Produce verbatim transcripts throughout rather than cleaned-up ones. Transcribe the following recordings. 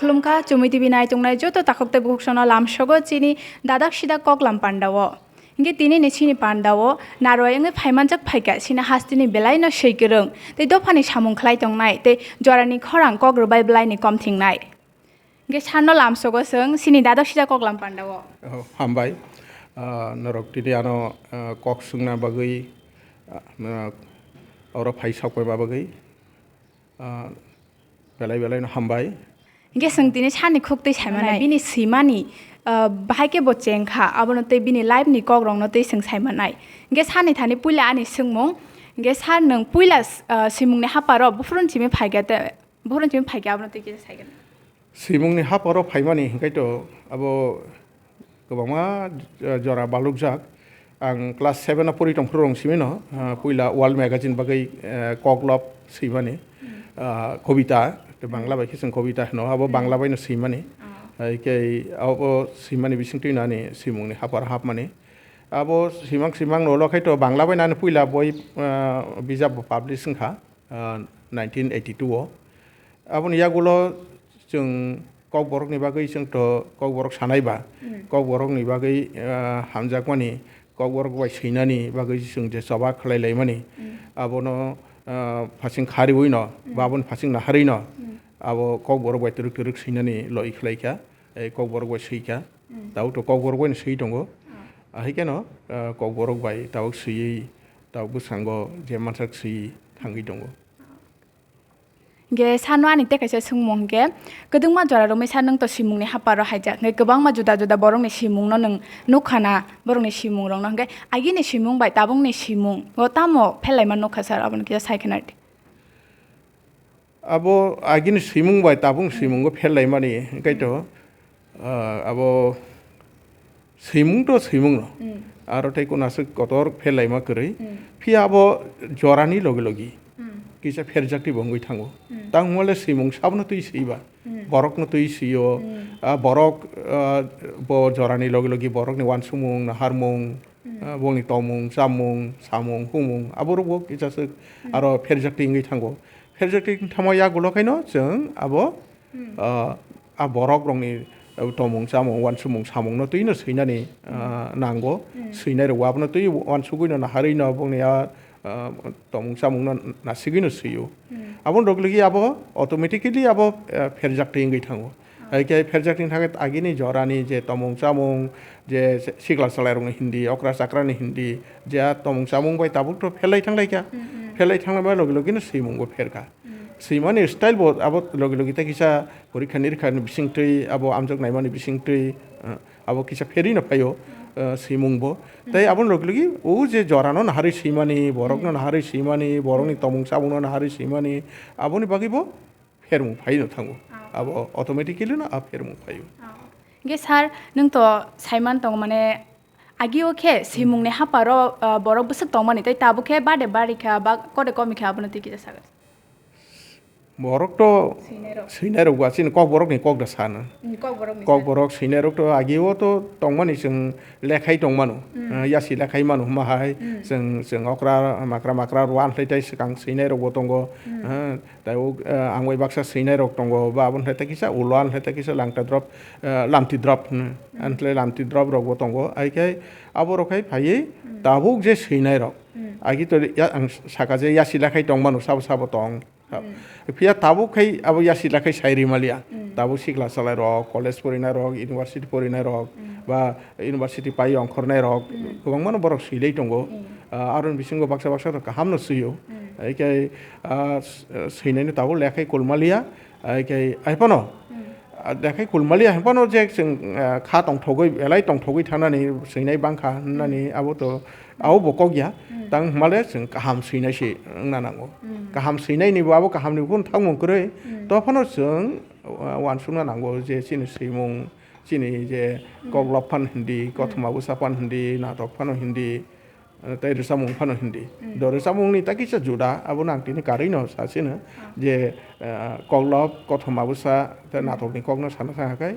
Khulumkha, Chumui T V nai tongnai joto takhuk tei bukhuk sono lamsogo chini dadak sida koklam pandao. Hingke tini ni chini pandao narwai wngwi phaimanjak phaikha, chini hasteni belai no swi kwrwng tei dophani samung khlai tongnai tei jorani khorang kok rwbai belai ni kom thingnai. Hingke sarno lamsogo chwng chini dadak sida koklam pandao. Oh, hambai. Ah, norok tini ano, ah, kok swngna bagwi, ah, oro phai sokphaima bagwi. Ah, belai belai no hambai. Hingke chwng tini sani khuk twi saimanai, bini swimani, ah, bahai khe bo chengkha, abono tei bini life ni kok rokno tei chwng saimanai. Hingke sani thani puila ani swngmung, hingke sar nwng puila, ah, swimungni haparo buphuru simi phaikha tei buphuru simi phaikha abono tei kisa saikha. Swimungni haparo phaimani hingkai to abo kwbangma, eh, jora balukjak. Ang class seven o pori tongphuru rong simi no, eh, puila World Magazine bagwi, eh, koklop swimani, ah, kobita, tei Bangla bai khe chwng kobita hino, abo Bangla bai no swimani. Hai khe abo swimani bising twi nani swimungni hapar hapmani. Abo swimang swimang no lo khai to Bangla bai nani puila boi, ah, bijap bo publish wngkha, ah, nineteen eighty-two o. Aboni yagulo chwng kokborokni bagwi chwng to kokborok sanai ba, kokborokni bagwi, ah, hamjakmani, kokborok bai swinani bagwi chwng je choba khlai laimani, abono, ah, phasing khariwi no, ba aboni phasing naharwi no, abo kokborok bai twrwk twrwk swinani loi khlai kha, ei kokborok bai swi kha, tabuk to kokborok bai no swi tongo, ahai khe no, ah, kokborok bai tabuk swiwi, tabuk bwskango je mansak swiwi thangwi tongo. Hingke sano ani tei kaisa swngmung hingke, kwdwngma jora romwi sa nwng to swimungni haparo haijak, hingke kwbangma juda juda borokni swimungno nwng nukha na, borokni swimung rokno, hingke agini swimung bai tabukni swimung o tamo phelaima nukha sir, abono kisa sai khna di. Abo agini swimung bai tabukni swimungo phelaimani, hingke to, ah, abo swimung to swimung no. Aro tei kuna aswk kotor phelaima kwrwi. Phiya abo jorani logi logi kisa pherjakti bo wngwi thango. Tang hwnle swimung sabono twi swiba. Borokno twi swio. Ah, borok, ah, bo jorani logi logi borokni wansukmung, naharmung, ah, bongni tongmung, chamung, samung, humung, aborok bo kisa aswk aro pherjakti wngwi thango. Pherjakti thangma yagulo khaino chwng abo, ah, a borok rokni, ah, tongmung chamung, wansukmung samungno twino swinani, ah, nango. Swinai rok abono twi wansugwino naharwino bongni a, ah, tongmung chamungno nasigwino swio. Aboni rok ligi abo automatically abo, ah, pherjakti wngwi thango. Hai khe pherjakni thangwi agini jorani je tongmung chamung, je sikla chwlairokni hindi, okra chakrani hindi, je a tongmung chamung bai tabuk to phelai thanglai kha. Phelai thanglaima logi logino swimungo pherkha. Swimani style bo abo logi logi tei kisa porikha nirikha ni bisingtwi abo amjok naimani bisingtwi, eh, abo kisa pherino phaio, eh, swimung bo. Tei aboni logi logi o je jorano naharwi swimani, borokno naharwi swimani, borokni tongmung chamungno naharwi swimani, aboni bagwi bo phermung phaino thango. Abo automatically no a phermung phaio. Hingke sir, nwng to saiman tongo, mane, agio khe swimungni haparo, ah, borok bwswk tongmani, tei tabuk khe bade barikha ba kode komikha, abono twi kisa saga. Borok to swinai rok ba chini kokborok ni kok da sana. Kokborok swinai rok to agio to tongmani chwng lekhai tongmano. Ah, yasi lekhai mano hwnba hai chwng, chwng okra makra makra rwan khlai tai swkang swinai rok bo tongo. Ah, tai o, ah, ang bai baksa swinai rok tongo ba aboni khlai tai kisa ulo ani khlai tai kisa langta drop, ah, lamti drop hwno. Ani khlai lamti drop rok bo tongo. Hai khe abo rok khai phaiwi tabuk je swinai rok. Agi to ya, ang saka je yasi lekhai tongmano sabo sabo tong. Phiya tabuk khai abo yasi lekhai sai rimaliya. Tabuk sikla salai rok, college porinai rok, university porinai rok, ba university pai ongkhornai rok, kwbangmano borok swilai tongo. Ah, aroni bisingo baksa baksa rok kaham no swio. Hai khe, ah, s-, swinaino tabuk lekhai kulmaliya. Hai khe, hai phano, ah, lekhai kulmaliya hai phano je chwng, ah, kha tongthogwi, belai tongthogwi thanani swinai bangkha hwnani abo to, abo bo kok ya. Tang hwnmale chwng kaham swinai se wngna nango. Kaham swinai ni bo abo kaham ni bo thangmung kwrwi. To phano chwng, ah, uansukna nango je chini swimung, chini je koklop phano hindi, kothoma bwsa phano hindi, natok phano hindi, eh, tei rwchapmung phano hindi. Do rwchapmung ni ta kisa juda, abo no ang tini karwi no sa sino je, eh, koklop, kothoma bwsa tei natok ni kok no sana thang khe,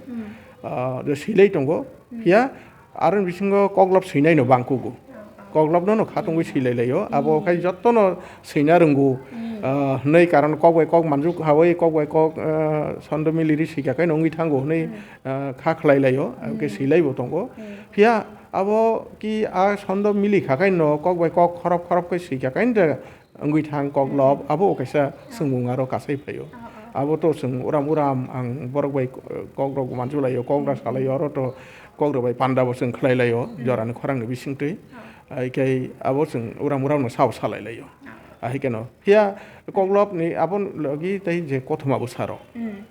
ah, je swilai tongo. Phiya aroni bisingo koklop swinai no bang kugo. Koklopno no khatungwi swilai laio. Abo khai jottono swina rwngo. Ah, hwnwi karon kok bai kok manjuk hawi kok bai kok, ah, sondo miliri swikha khai no wngwi thango hwnwi, ah, kha khlai laio. Abo khe swilaibo tongo. Phiya abo ki a sondo mili kha khai no kok bai kok khorop khorop khe swikha khai no wngwi thang koklop, abo kaisa swngmung aro kasai phaio. Abo to chwng uram uram ang borok bai kokrok manjulaio, kokra salaio, oro to kokrok bai panda bo chwng khlai laio, jorani khorangni bisingtwi. Hai khe abo chwng uram uram no sao salai laio. Ahai kheno phiya koklopni abo logi tei je kothoma bwsarok.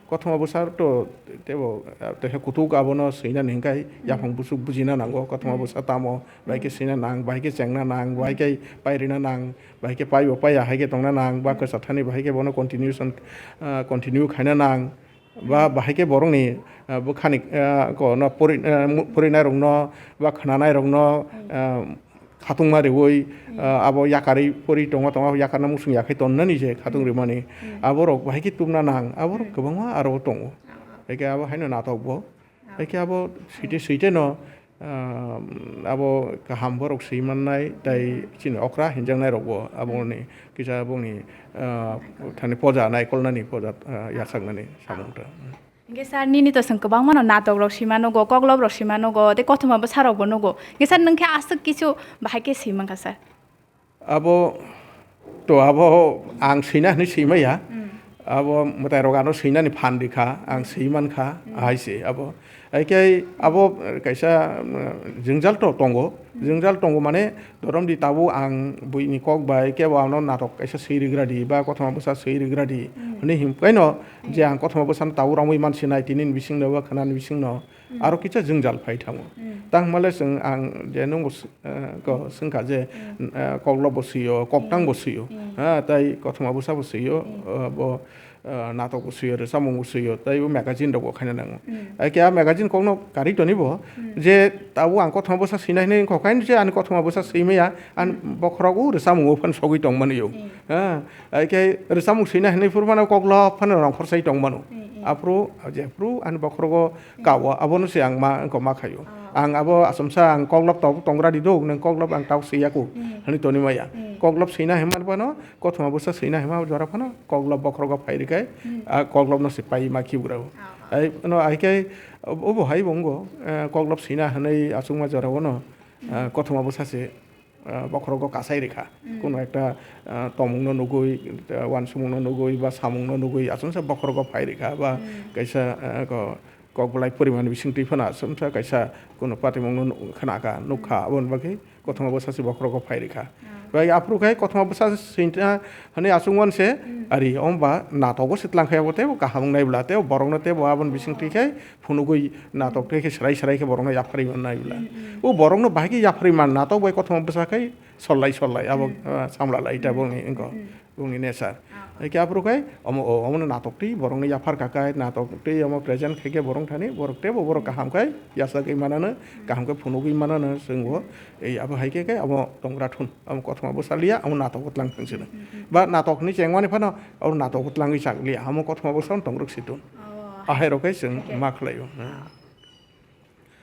Kothoma bwsa to tebo, ah, teha kutuk abono swinani hwnkhe yaphang busuk bujina nango, kothoma bwsa tamo, bahai khe swina nang, bahai khe chengna nang, bahai khe pairina nang. Bahai khe paibo paiya hai khe tongna nang, ba kwchar thani bahai khe bono continuation, ah, continue khaina nang, ba bahai khe borokni, ah, bwkhani, ah, ko no pori-, ah, mu-, porinairokno ba khwnanairokno, ah, khatungma riui, ah, abo yakarwi pori tongo, tongo yakarno muchung ya khai tonnani je khatung rimani. Aborok bahai khe tubna nang, aborok kwbangma aro tongo. Hai khe abo haino natok bo. Hai khe abo swite swite no, ah, abo kaham borok swi mannai, tei chini okra hinjaknai rokbo aboni kisa bongni, ah, thani poja naikolnani poja, ah, yachaknani samung ta. Hingke sir, nini to chwng kwbangma no natok rok sima nugo, koklop rok sima nugo, tei kothoma bwsa rok bo nugo. Hingke sir, nwng khe aswk kisu bahai khe swi mankha sir? Abo to abo ang swina hinwi swimaya. Abo mwtai rok ano swinani phan rikha, ang swi mankha, hai se abo. Hai khe abo kaisa, um, jwngjal to tongo. Jwngjal tongo mane, dorom di tabuk ang buini kok bai kebo ano natok kaisa swi rigra di ba kothoma bwsa swi rigra di hinwi himkhe no je ang kothoma bwsano tabuk romwi mansinai tini ni bisingno ba khwnani bisingno. Aro kisa jwngjal phai thango. Tang hwnba le chwng ang je nungbo s-, eh, ko swngkha je, eh, koklop bo swiyo, koktang bo swiyo. Ha, tai kothoma bwsa bo swiyo, eh, bo, eh, natok bo swiyo, rwchapmung bo swiyo, tai bo magazine rok bo khaina nango. Ai khe a magazine kokno karwi toni bo, je tabuk ang kothoma bwsa swina hinwi wngkha, kain je ani kothoma bwsa swimaya, ani bokhorok o rwchapmung o phano sogwi tongmani o. Ha, ai khe rwchapmung swina hinwi phuru phano koklop phano rong khorsai tongmano. Aphuru, jephuru ani bokhorogo kao, abono se ang ma, wngkha ma khaio. Ang abo achomsa ang koklop tok tongra di do, nang koklop ang tok swi yaku, hinwi toni maya. Koklop swina hima phano, kothoma bwsa swina hima jora phano, koklop bokhorogo phai rikhe, a koklopno se pai ma khibugra o. Ai, no, ai khe, obo hai bo wngo, eh, koklop swina hinwi achukma jora o no, eh, kothoma bwsa se ah, bokhorogo kasai rikha. Kuno ekta, ah, tomungno nugui, ah, uansukmungno nugui, ba samungno nugui, aswksa bokhorogo phai rikha, ba kaisa, ah, ko-, kokbolai porimani bisingtwi phano aswksa kaisa kuno patimungno nu-, khnakha, nukha, aboni bagwi kothoma bwsa se bokhorogo phai rikha. Bai aphuru khai kothoma bwsa sinta hwnwi achukmani se, ari, omo ba natogo se twlang khe abo teibo kaham wngnai bwla, teibo borokno teibo aboni bisingtwi khai phunugui natok tei khe serai serai khe borokno yapharwi mannai bwla. O borokno bahai khe yapharwi man natok bai kothoma bwsa khai sollai sollai abo, ah, samla lai ta bongni wngkha, bongni nature. Hai khe aphuru khai omo, o, omono natok twi borokno yaphar kha khai natok twi omo present khai khe borok thani borok teibo borok kaham khai yachagwi manano, kaham khe phunugwi manano chwng bo. Ei abo hai khe khai abo tongra thun, abo kothoma bwsa liya, abo natok bo twlang thang sino. Ba natok ni chengmani phano abo natok bo twlangwi chak liya, amo kothoma bwsa tong rwk si thun. Ahai rok khai chwng ma khlai o.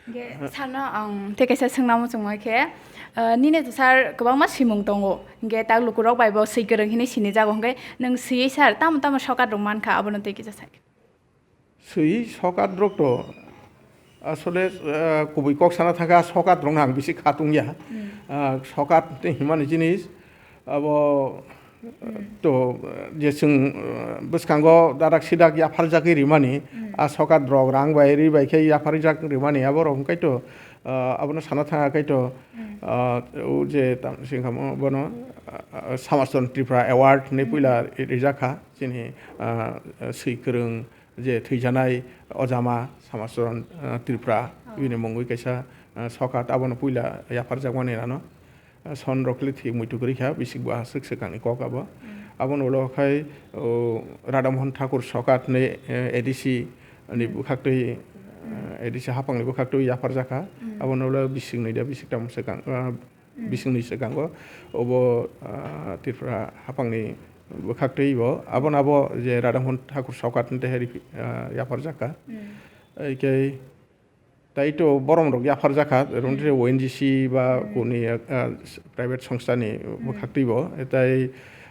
Hwnkhe sarno ang tei kaisa swngna muchungma khe, ah, nini to sir kwbangma swimung tongo, hwnkhe tak lukurok bai bo swi kwrwng hinwi sinijago, hwnkhe nwng swiwi sir tamo tamo sokat rok mankha abono tei kisa sai. Swi sokat rok to asole, ah, kubui kok sana thangkha sokat rok no ang bisi khatung ya. Ah, sokat tei himani jinis abo to, je chwng, uh, bwskango dadak sidak yapharjagwi rimani, a sokat rok rang bai ri bai khe yapharjak rimani, abo rok hwnkhe to, uh, abono sana thang khe to, uh, o je tam singkha mo bono, uh, Samasthan Tripura Award hinwi puila rijak kha chini, uh, swi kwrwng je thwijanai Ojama Samasthan, uh, Tripura bini mungwi kaisa, uh, sokat abono puila yapharjakmani rano. Son rok le thik muitu kwrwi kha, bisik bo aswk swkang ni kok abo. Abono ulo khai, o, Radhamohan Thakur Sokat ni, eh, A D C ni bwkhaktwi, eh, A D C haphang ni bwkhaktwi yapharjak kha. Abono ulo bisik nwi da bisik tam swkang, ah, bisik nwi swkango. Obo, ah, Tripura haphang ni bwkhaktwi bo. Abono abo je Radhamohan Thakur Sokat ni tehe ri, ah, yapharjak kha. Ai khe Tai to borom rok yaphar jakha, rungri O N G C ba kuni, ah, private songstha ni bwkhak twi bo. Tai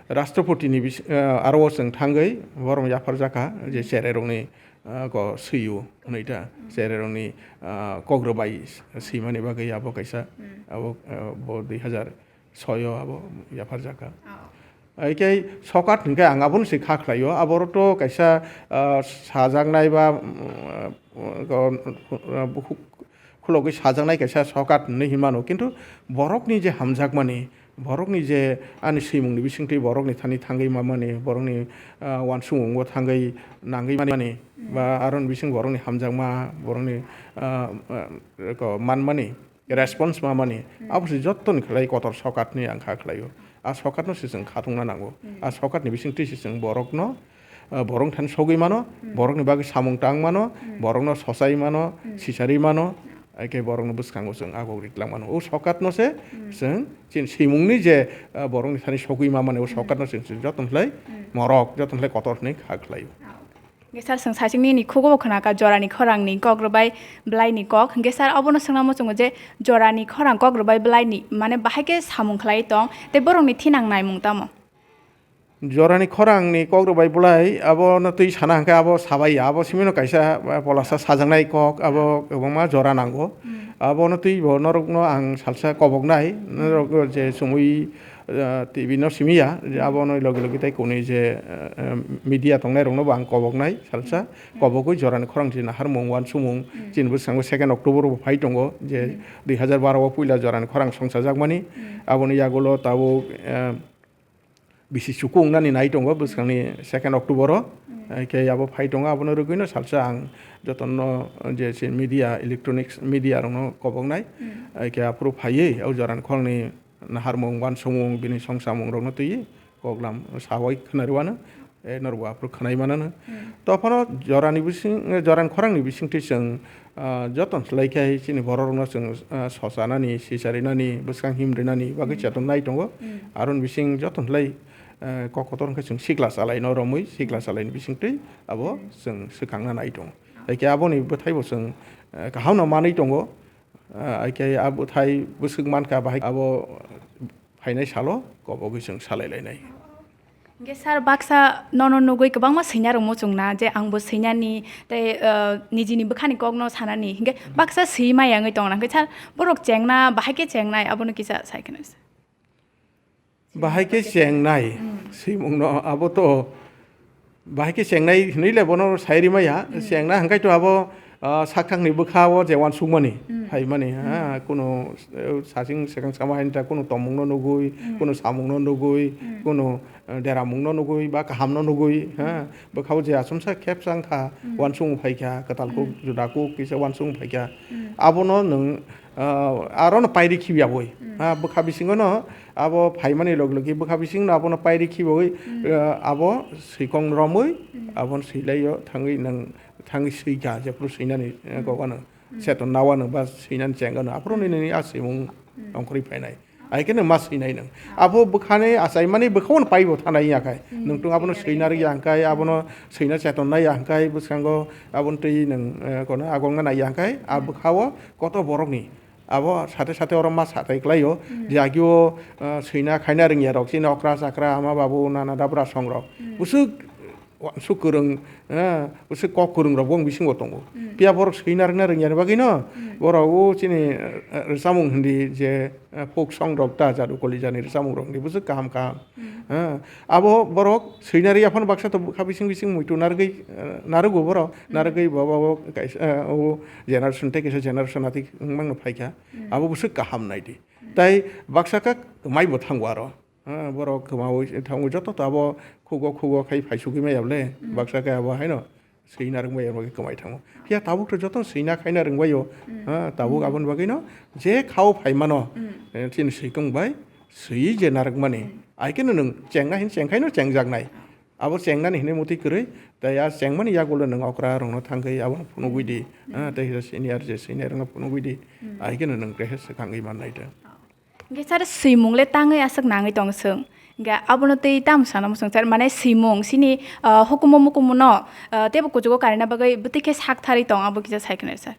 Rashtrapati ni bis-, ah, aro o chwng thangwi borom yaphar jakha, je cherai rok ni, ah, ko swiyo, hwnwi ta. Cherai rok ni, ah, kok rwbai swimani bagwi abo kaisa, abo, ah, bo dui hazar soi o abo yaphar jakha. Hai khe sokat hinkhe ang abono se kha khlaio, aboro to kaisa, ah, sajaknai ba, mm, ah, bukhuk khulogwi sajaknai kaisa sokat hinwi hinmano, kintu borokni je hamjakmani, borokni je ani swimungni bisingtwi borokni thani thangwi mamani, borokni, ah, uansukmungo thangwi nangwi mani, ba aroni bising borokni hamjakma, borokni, ah, ah, ko manmani, response mamani, abo se jottoni khlai kotor sokatni ang kha khlaio. A sokatno se chwng khatungna nango. A sokatni bisingtwi se chwng borokno, ah, borok thani sogwi mano, borokni bagwi samung tang mano, borokno sochai mano, sicharwi mano, hai khe borokno bwskango chwng agok ritlang mano. O sokatno se chwng chini swimungni je, ah, borokni thani sogwi mamani, o sokatno chwng, chwng jottoni khlai morok, jottoni khlai kotor hwnwi kha khlaio. Hingke sir, chwng saichung nini khugo bo khwnaka jorani khorangni kok rwbai bwlaini kok. Hingke sir, obono swngna muchungo je jorani khorang kok rwbai bwlaini, mane, bahai khe samung khlai tong, tei borokni thinang naimung tamo? Jorani khorangni kok rwbai bwlai, abono twi sana hwnkhe abo sabai ya, abo simino kaisa, eh, polasa sajaknai kok, abo kwbangma jora nango. Abono twi bo norokno ang salsa koboknai, norok je chumui, eh, T V no simi ya, je abono logi logi tei kuni je, eh, eh, media tongnai rokno bo ang koboknai salsa. Kobogwi jorani khorang chini naharmung, uansukmung, chini bwskango second October bo phai tongo, je dui hazar baro o puila jorani khorang songchajakmani, aboni yagulo tabuk, eh, bisi chuku wngnani nai tongo bwskangni second October o, eh, khe abo phai tongo, abono rwgwino salsa ang jotono, eh, je chini media, electronics media rokno koboknai, eh, khe aphuru phaiwi o jorani khorangni naharmung, uansukmung, bini songchamung rokno twiwi koklam sawai khwnarwano, eh, norbo aphuru khwnai manano. Tophano jorani bising, eh, jorani khorangni bisingtwi chwng, ah, joton khlai khe chini borok rokno chwng, ah, sochanani, sicharinani, bwskang himrinani bagwi cheton nai tongo. Aroni bising joton khlai, eh, kok kotor wngkhe chwng sikla chalaino romwi, sikla chalaini bisingtwi abo chwng swkangna nai tongo. Hai khe aboni bwthaibo chwng, eh, kaham no manwi tongo. Ah, hai khe a bwthai bwswk mankha, bahai abo phainai salo kobogwi chwng salai lainai. Hingke sir, baksa nono nugwi kwbangma swina rok muchungna je angbo swinani tei, ah, nijini bwkhani kokno sanani. Hingke baksa swi maya wngwi tongna. Hingke sir, borok chengna, bahai khe chengnai, abono kisa sai kheno sir. Bahai khe chengnai, swimungno abo to bahai khe chengnai hinwi le bono sai rimaya. Chengna hwnkhe to abo, ah, sakthangni bwkha o je uansukmani, phaimani, ha, kunu, eh, saching swkang sama hai ta kunu tongmungno nugwi, kunu samungno nugwi, kunu, eh, deramungno nugwi, ba kahamno nugwi, ha, bwkha o je achomsa khepsa wngkha, uansukmung phaikha, kwtal kuk, juda kuk kisa uansukmung phaikha. Abono nwng, ah, arono pairi khibiya boi. Ha, bwkha bisingono abo phaimani logi logi bwkha bisingno abono pairi khibiwi, ah, abo swikong romwi, abono swilaio thangwi nang, thangwi swikha, jephuru swinani, eh, kokano seton nawano ba swinani chengano, aphuru nini a swimung tongkhorwi phainai. Hai kheno ma swinai nang. Abo bwkhani achaimani bwkhao paibo thanai ya khai. Nwng tung abono swina rwya hwnkhe, abono swina chetonna ya hwnkhe, bwskango aboni twi nwng, eh, kono agongna nai ya hwnkhe, a bwkhao koto borokni. Abo sate sate oro ma satai klaio, je agio, eh, swina khaina rwngya rok, chini okra chakra, ama babu, nana dabra song rok. Bwswk uansuk kwrwng, eh, bwswk kok kwrwng rok bo wng bisingo tongo. Phiya borok swina rwngna rwngya ni bagwi no, borok o chini, eh, rwchapmung hindi je, eh, folk song rok ta jadu koli jani rwchapmung rok hindi bwswk kaham kaham. Eh, abo borok swina rwya phano baksa to bwkha bising bising muitu narwgwi, eh, narwgo borok, narwgwi bo, bo, bo kaisa, eh, o generation tei kaisa generation atwi wngmano phaikha. Abo bwswk kaham naidi. Tai baksa kha kwmai bo thango aro. Ha, borok kwmaui thango joto to abo khugo khugo khai phaisugwi maya bole. Baksa khe abo haino swina rwngmaya bagwi kwmai thango. Phiya tabuk to joto swina khaina rwngbaio. Ha, tabuk aboni bagwino je khao phaimano, eh, chini swikung bai swiwi je narwkmani. Ai kheno nwng chengna hin chengkhaino chengjaknai. Abo chengnani hinwi muti kwrwi, tei a chengmani yagulo nwng okra rokno thangwi abono phunugwi di. Ha, tei senior je senior rokno phunugwi di. Ai kheno nwng khe swkangwi mannai de. Hingke sir, swimung le tangwi aswk nangwi tong chwng. Hingke abono tei tamo sana muchung sir, mane swimung chini, ah, hukumu mukumu no, ah, teibo kuchugo karina bagwi bwtwi khe sak tharwi tong, abo kisa sai kheno sir.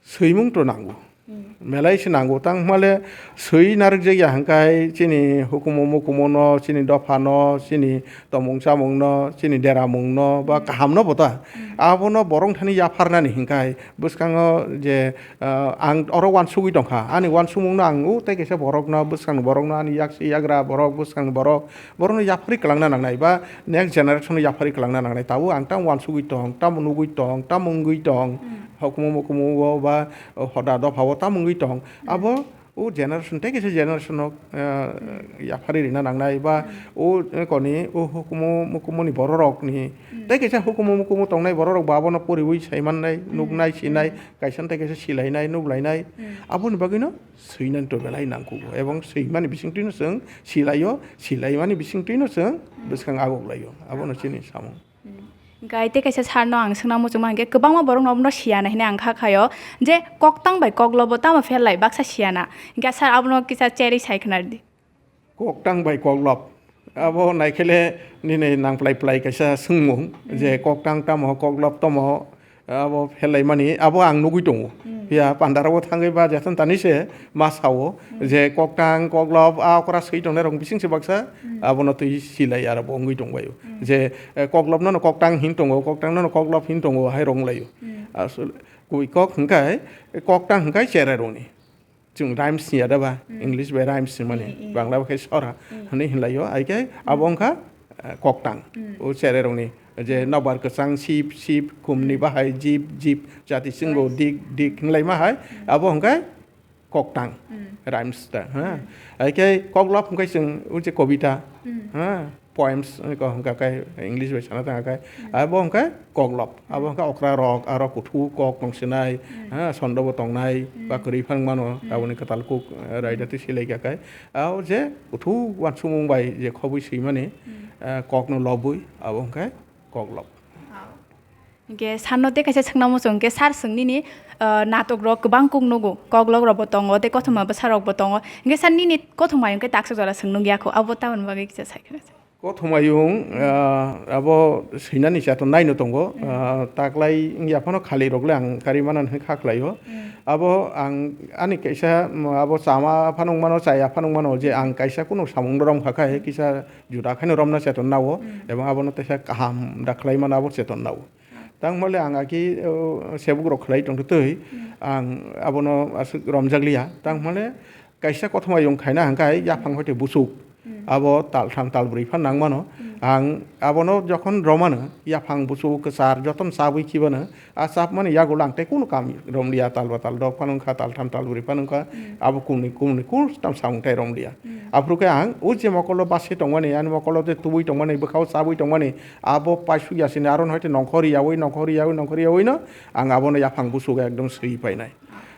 Swimung to nango. Hmm. Belai se nango. Tang hwnba le swi narwkjakya hwnkhe chini hukumu mukumu no, chini dopha no, chini tomung chamung no, chini deramung no, ba Hmm. kaham no bo ta. Hmm. Abono borok thani yapharnani hwnkhe bwskango je, ah, ang oro uansugwi tongkha. Ani uansukmung no ang o tei kaisa borok no, bwskang ni borok no, ani yaksi yagra borok, bwskang ni borok, borok no yapharwi kwlangna nangnai ba next generation no yapharwi kwlangna nangnai. Tabuk ang tamo uansugwi tong, tamo nugwi tong, tamo wngwi tong. Hmm. Hukumu mukumu o ba hoda dopha o tamo wngwi tong. Hmm. Abo o generation tei kaisa generation no, eh, Hmm. yapharwi rina nangnai ba Hmm. o, eh, koni o hukumu mukumu ni borok rok ni Hmm. tei kaisa hukumu mukumu tongnai borok rok bo abono poriwi sai mannai, Hmm. nuknai, sinai, Hmm. kaisa tei kaisa silainai, nuklainai. Hmm. Aboni bagwi no swinani to belai nangkugo, ebong swimani bisingtwi no chwng silaio, silaimani bisingtwi no chwng Hmm. bwskang agok laio, abono chini samung. Hmm. Hwnkhe tei kaisa sir no ang swngna muchungma hwnkhe, kwbangma borok no omono siya nai hinwi ang kha khaio, je koktang bai koklobo tamo pherlai baksa siya na, hwnkhe sir abono kisa cherwi sai khwna rwdi. Koktang bai koklop. Abo naikhele nini nangplai plai kaisa swngmung, Hmm. je koktang tamo, koklop tamo, abo phelaimani, abo ang nugwi tongo. Hmm. Phiya pandaro thangwi ba jethon tani se ma sao, Hmm. je koktang, koklop, a okra swi tongnai rok bising se baksa, Hmm. abono twi silai aro bo wngwi tongbaio. Hmm. Je, eh, koklop no no koktang hin tongo, koktang no no koklop hin tongo, hai rong laio. Hmm. Asol, kui kok hwnkhe, koktang hwnkhe cherai roni. Chwng rhymes ni ya da ba, Hmm. English bai rhymes ni mani, Hmm, hmm. Bangla bai khe sora Hmm. hwnwi hinlaio, ai khe Hmm. abo wngkha, eh, koktang. Hmm. O cherai rokni, je Hmm. nobar kwchang sip, sip, khumni Hmm. bahai jip, jip, jati singo Rhymes. dik, dik hinlaima hai, Hmm. abo hwnkhe koktang, Hmm. Rhymes ta, ha. Hmm. Ai khe koklop hwnkhe chwng o je kobita, Hmm. ha. Poems, eh, ko hwnkha khe English bai sana thangkha khe, Hmm. abo hwnkha koklop, abo Hmm. hwnkha okra rok, aro kuthu kok tong sinai, Hmm. ha, sondo bo tongnai, Hmm. ba kwrwi phang mano, Hmm. aboni kwtal kuk, eh, raida Hmm. twi silai kha khe, abo je kuthu uansukmung bai je khobwi swimani, Hmm. eh, kok no lobwi, abo hwnkha koklop. Hwnkhe sir no tei kaisa swngna muchung, hwnkhe sir chwng nini, eh, natok rok kwbang kuk nugo, koklop rok bo tongo, tei kothoma bwsa rok bo tongo, hwnkhe sir nini kothoma ayung khe taksa jora chwng nukya kho, abo tamoni bagwi kisa sai khna. Kothoma yung, ah, abo swinani chaton naino tongo. Mm. Ah, taklai wngya phano khali rok le ang kari mana hwnwi kha khlaio. Mm. Abo ang ani kaisa, mm, abo chama phano wngmano, chaya phano wngmano je Mm. ang kaisa kunu samung no romkha khe Mm. kisa juda khaino romna chaton nao, Mm. ebong abono teisa kaham da khlai mano abo chaton nao. Mm. Tang hwnle ang aki, o, sebuk rok khlai tongtwtwi Mm. ang abono aswk romjakliya. Tang hwnle kaisa kothoma yung khaina hwnkhe yaphang hoite buchuk. Hmm. Abo taltham talbrwi phan nangmano. Hmm. Ang abono jokhon romano, yaphang buchuk kwchar jotono chabwi khibano, a chapmani yagulo ang tei kunu kam romliya, talba taldok phano wngkha, taltham talbrwi phano wngkha, Hmm. abo kumni kumni kunu tam samung tei romliya. Hmm. Aphuru khe ang o je mokolo basi tongmani, ani mokolo je tubui tongmani, bwkhao chabwi tongmani, abo paisukya sini, aro hoite nongkhor yaui, nongkhor yaui, nongkhor yaui no ang abono yaphang buchuk ekdom swi painai.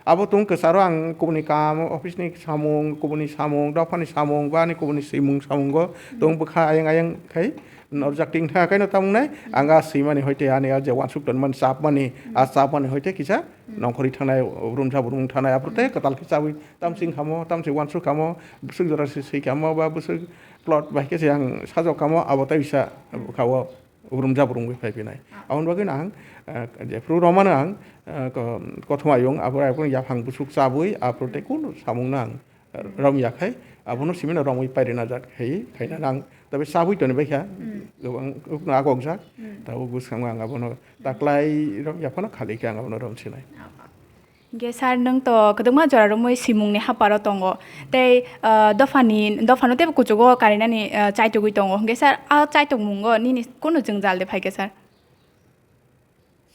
Abo tong kwcharo ang kubuni kam, office ni samung, kubuni samung, dophani samung, ba ani kubuni swimung samungo tong bwkha ayang ayang khai norjak ting tha kaino tamung nai. Ang a swimani hoite ani a je uansuk tonmani chapmani, a chapmani hoite kisa nongkhorwi thangnai, rumsa burung thangnai, aphuru tei kwtal khe chabwi tamsing khamo, tamsi uansuk khamo, bwswk jora se swi khamo, ba bwswk plot bai khe se ang sajok khamo, abo tei bisa bwkha o. Ubrumjak brumwi phai phinai. Ah. Aboni bagwi no ang, eh, jephru romano ang, eh, ko-, kothoma yung, aphuru, aphuru yaphang busuk chabwi, aphuru tei kunu samung no ang, eh, rom ya khai, abono simi no romwi pairina jak khai, khaina ang, tabi chabwi toni bai kha, Hmm. gobang ukno agok jak, Hmm. tabuk bwskango ang abono taklai rom ya phano khali khe ang abono rom sinai. Ah, ah. Hingke sir, nwng to kwdwkma jora romwi swimungni haparo tongo, tei, ah, dophani, dophano teibo kuchugo karinani, ah, chaitugwi tongo. Hingke sir, a chaitokmungo nini kunu jwngjal de phaikhe sir?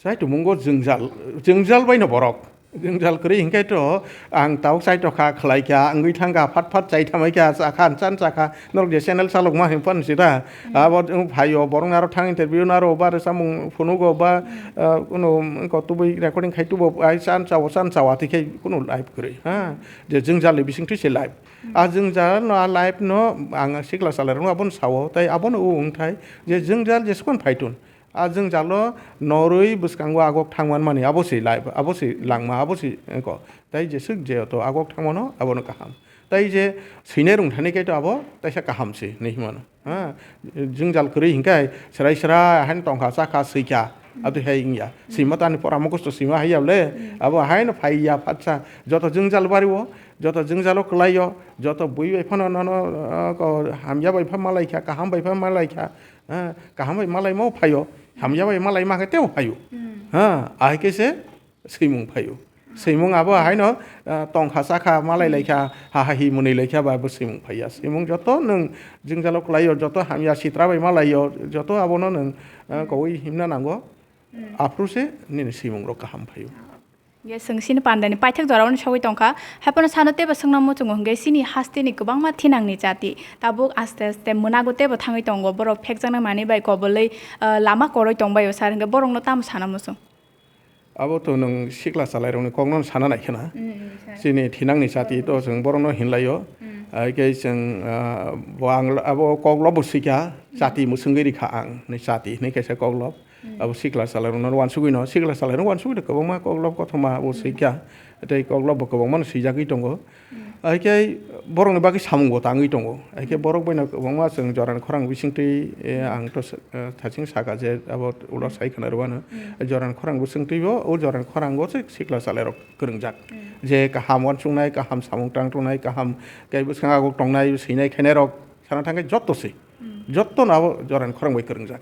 Chaitokmungo jwngjal, jwngjal baino borok. Jwngjal kwrwi hingke to ang tabuk chaitokha, khlaikha, wngwi thangkha, phat phat chaithamai kha, chakha, chan chakha, norok je channel chalokma hwnphano sida. Abo wng phaio, borokni aro thang interview naro ba rwchapmung phunugo ba, ah, kunu wngkha tubui recording khai tubo, ai chan chao, chan chao, atwi khai kunu live kwrwi, ha? Je jwngjal ni bisingtwi se live. A jwngjal no, a live no ang sikla salai rokno abono sao, tai abono o wngthai je jwngjal jesukon phaitun. A jwngjalo norwi bwskango agok thangman mani, abo se live, abo se langma, abo se wngkha. Tai jesuk je to agok thangmano, abono kaham. Tai je swinai rwngthani khe to abo taisa kaham se hinwi himano. Ha, jwngjal kwrwi hinkhe chwrai chwrai haino tongkha, chakha, swikha. Abo hai wngya. Sima tani pora mukhusto sima hai ya le. Abo haino phai ya phatsa. Joto jwngjal bario, joto jwngjalo kwlaio, joto bui bai phano nono, ah, ko hamya bai pha malai kha, kaham bai pha malai kha. Ah, kaham bai malai mo phaio. Hamya bai malai ma khe teo phaio. Ha, ahai khe se swimung phaio. Swimung abo haino, ah, tongkha chakha malai laikha, ha ha hi mwnwi laikha ba bo swimung phaiya. Swimung joto nwng jwngjalo kwlaio, joto hamya sitra bai malaio, joto abono nwng, ah, kowui himna nango. Aphuru se nini swimung rok kaham phaio. Ye swng sini pandani paithak jorao ni sogwi tongkha. Haphano sano teibo swngna muchungo hwnkhe sini hasteni kwbangma thinangni jati. Tabuk aste aste mwnago teibo thangwi tongo. Borok phekjaknai manwi bai kobolwi, ah, lama koroi tongbaio sar hwnkhe borokno tamo sana muchung? Abo to nwng sikla chalairokni kokno sana nai khena. Mm, mm, sir. Chini thinangni jati to chwng borokno hinlaio. Mm. Hai khe chwng, ah, bo ang abo koklobo swikha, jati mwswngwi rikha ang, hinwi jati hinwi kaisa koklop. Mm. Abo sikla chalairokno wansugwino, sikla chalairokno wansugwino kwbangma koklop kothoma abo swikha. Tei koklopbo kwbangmano swijagwi tongo. Hai khe borokni bagwi samungbo tangwi tongo. Hai khe borok baino kwbangma chwng jorani khorang bisingtwi, eh, ang to sa-, eh, thaching saka je abo ulo sai khna rwano. Jorani khorang bisingtwibo, o jorani khorango se sikla chalairok kwrwngjak. Je kaham wansuknai, kaham samung tang tongnai, kaham khe bwskango tongnai, swinai khainairok sana thangkhe jotto se. Jottono abo jorani khorang bai kwrwngjak.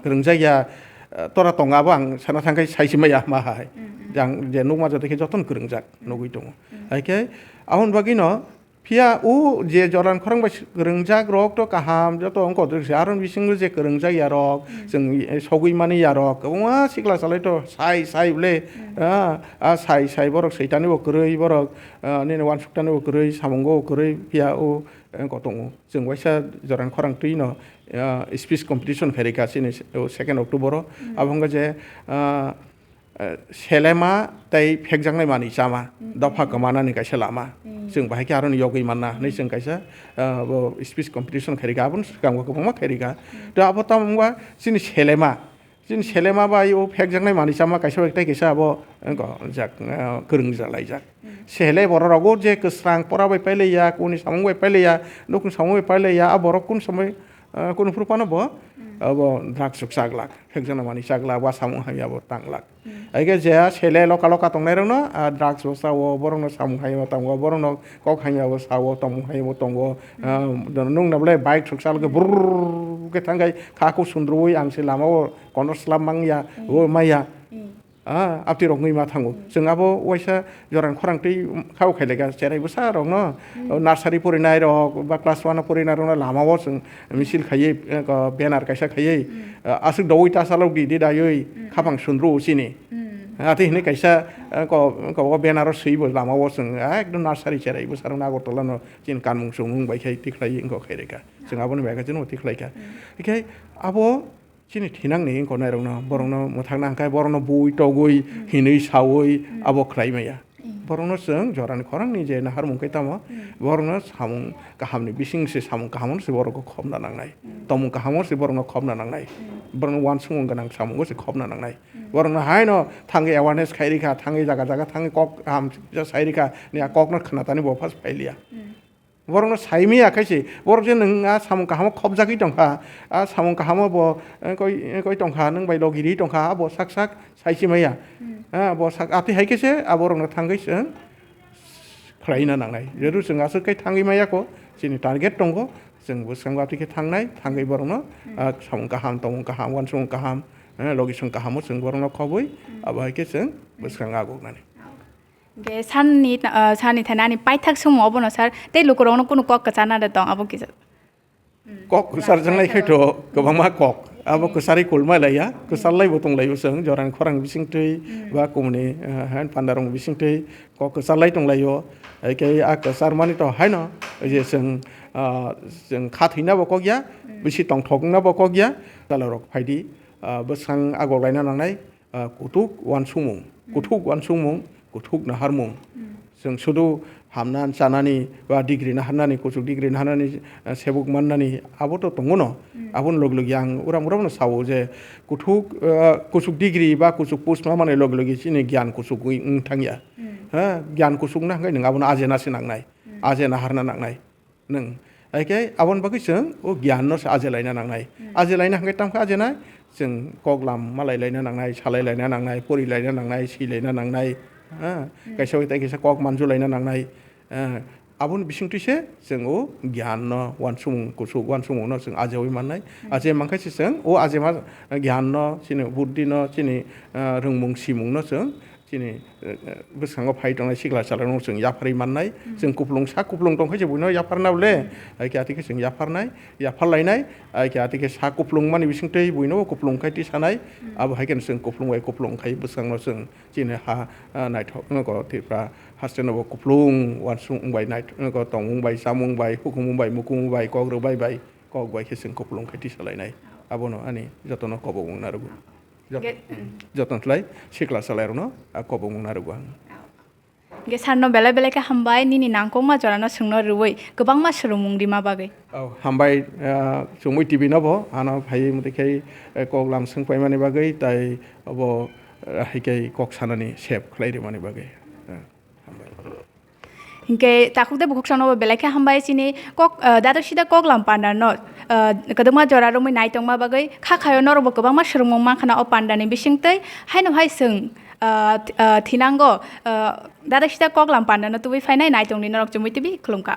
Kwrwngjak ya, eh, tora tongo abo ang sana thangkhe saisi maya ma hai. Jang je nukma joto khe jotono kwrwngjak nugwi tongo. Hai khe aboni bagwino phiya o je jorani khorang bai kwrwngjak rok to kaham joto wngkha, aro bisingo je kwrwngjak ya rok, chwng, eh, sogwi mani ya rok, kwbangma sikla salai to sai sai ble, ah, ah, sai sai borok soitani bo kwrwi, borok, ah, nini wansuk tani bo kwrwi, samungo bo kwrwi, phiya o, eh, wngkha tongo. Chwng waisa jorani khorang twi no, ah, speech competition khairika chini se-, o second October o. Abo wngkha je, ah, eh, selema tei phekjaknai manwi chama, dopha kwmanani kaisa lama. Chwng bahai khe aroni yogwi manna hinwi chwng kaisa, ah, bo speech competition khairika, aboni swkango kwbangma khairika. To abo tamo wngkha chini selema, chini selema bai o phekjaknai manwi chama kaisa bai tei kaisa abo, eh, ko-, jak, eh, kwrwng jalaijak. Sele borok rogo je kwsrang pora bai pailaiya, kuni samung bai pailaiya, nukni samung bai pailaiya, a borok kun samung, ah, kunu phuru phano bo, abo drugs rok chaglak, phekjana mani chaglak, ba samung hamya bo tanglak. Hai khe je sele loka loka tongnai rokno, ah, drugs bo sao, borokno samung hamya bo tango, borokno kok hamya bo sao, tongmung hamya bo tongo. Ah, nung na bwlai bike rok chalok khe brrrr khe thangkhai kha kusundrui ang se lama o kono slam mangya, o maya. Ah, apti rok wngwi ma thango. Chwng abo waisa jorani khorang twi khao khailaikha cherai bwsa rokno, o nursery porinai rok ba class one o porinai rokno lama o chwng misil khaiwi, eh, ko banner kaisa khaiwi, ah, aswk doui ta salok di di daiwi khapang sundru o chini. Ah, tei hinwi kaisa, eh, ko, ko o banner o swiwi bo lama o chwng, ah, ekdom nursery cherai bwsa rokno Agartala no chini kanmung chumung bai khai tikhlai wngkha khaireka. Chwng aboni bai khe chwngno tikhlaikha. Hikhai abo chini thinangni wngkha nairokno, borokno mwthakna hwnkhe borokno bui togwi, hinwi sawi abo khlai maya. Borokno chwng jorani khorangni je naharmung khe tamo, borokno samung kahamni bising se, samung kahamno se borokno khopna nangnai. Tongmung kahamno se borokno khopna nangnai. Borokno uansukmung gwnang samungo se khopna nangnai. Borokno haino thangwi awareness khai rikha, thangwi jaga jaga thangwi kok kaham sai rikha, ni a kokno khna tani bo phas phailiya. Borokno saimaya khaise, borok je nwng a samung kahamo khopjagwi tongkha, a samung kahamo bo, eh, koi, eh, koi tongkha, nwng bai logi ri tongkha, abo sak sak saisi maya. Ah, bo sak, atwi hai khe se aborokno thangwi chwng khlaina nangnai. Jedu chwng aswk khe thangwi maya kho, chini target tongo, chwng bwskango atwi khe thangnai, thangwi borokno, ah, samung kaham, tongmung kaham, uansukmung kaham, eh, logisong kahamo chwng borokno khobwi, abo hai khe chwng bwskango aguknani. Hwnkhe sanni, ah, sanni thani ani paithak sumung obono sir, tei lukurokno kunu kok kwcharna de tong abo kisa. Kok kwcharjaknai khai to kwbangma kok. Abo kwcharwi kulmai laiya, kwcharlai bo tonglaio chwng, jorani khorang bisingtwi ba kumuni, ah, han pandarong bisingtwi kok kwcharlai tonglaio. Hai khe a kwcharmani to haino je chwng, ah, chwng kha thwina bo kok ya, bisi tongthok wngna bo kok ya, chwla rok phaidi, ah, bwskang agok laina nangnai. Ah, kuthuk uansukmung, kuthuk uansukmung, kuthuk naharmung. Chwng sudu hamna chanani ba degree naharnani, kuchuk degree naharnani, ah, sebuk mannani abo to tongo no. Aboni logi logi ang uram uram no sao je kuthuk, ah, kuchuk degree ba kuchuk post ma mani logi logi chini gyan kuchuk wi wng thangya. Ha, gyan kuchuk na hwnkhe nwng abono ajena se nangnai, ajena harna nangnai. Nwng. Hai khe aboni bagwi chwng o gyan no se ajelaina nangnai. Ajelaina hwnkhe tamo khe ajenai, chwng kok lam malai laina nangnai, salai laina nangnai, pori laina nangnai, si laina nangnai, ha, kaisa bai tei kaisa kok manju laina nangnai, ha, aboni bisingtwi se chwng o gyan no, uansukmung kuchuk, uansukmung no chwng ajewi mannai. Aje mankhe se chwng o ajema gyan no, chini buddhi no, chini, ah, rwngmung simung no chwng chini, eh, eh, bwskango phai tongnai sikla chwlairokno chwng yapharwi mannai. Chwng kupulung sak kupulung tongkhe se buino yapharna bole, hai khe atwi khe chwng yapharnai, yapharlainai, hai khe atwi khe sak kupulung mani bisingtwi buino kupulung khai tisanai. Abo hai kheno chwng kupulung bai kupulung khai bwskangno chwng chini ha, ah, naithok, nogo Tripura haste nobo kupulung uansukmung bai naithok, nogo tongmung bai, chamung bai, hukumung bai, mukumung bai, kok rwbai bai, kok bai khe chwng kupulung khai tisalainai. Abono ani jotono kobokmung narwgo. Jot-, Ge-, mm. Joton khlai sikla chwlairokno a kobokmung narwgo ang. Hwnkhe sarno belai belai khe hambai, nini nangkukma jorano chwngno rwui kwbangma swrwngmung rima bagwi. Oh, hambai, ah, Chumui T V no bo, ano phaiwi mwtwi khai, eh, kok lam swng paimani bagwi, tai obo, eh, hai khe kok sanani sep khlai rimani bagwi. Eh, hambai. Hinkhe takhuk de bukhuk songno bo belai khe hambai chini kok, ah, dado sida kok lam panda no, ah, kwdwkma jora romwi nai tongma bagwi kha khayo norok bo kwbangma swrwngmung mankha na o panda ni bisingtwi haino hai chwng, ah, th-, ah, thinango, ah, dado sida kok lam panda no tubui phainai nai tongni norok Chumui T V khulumkha.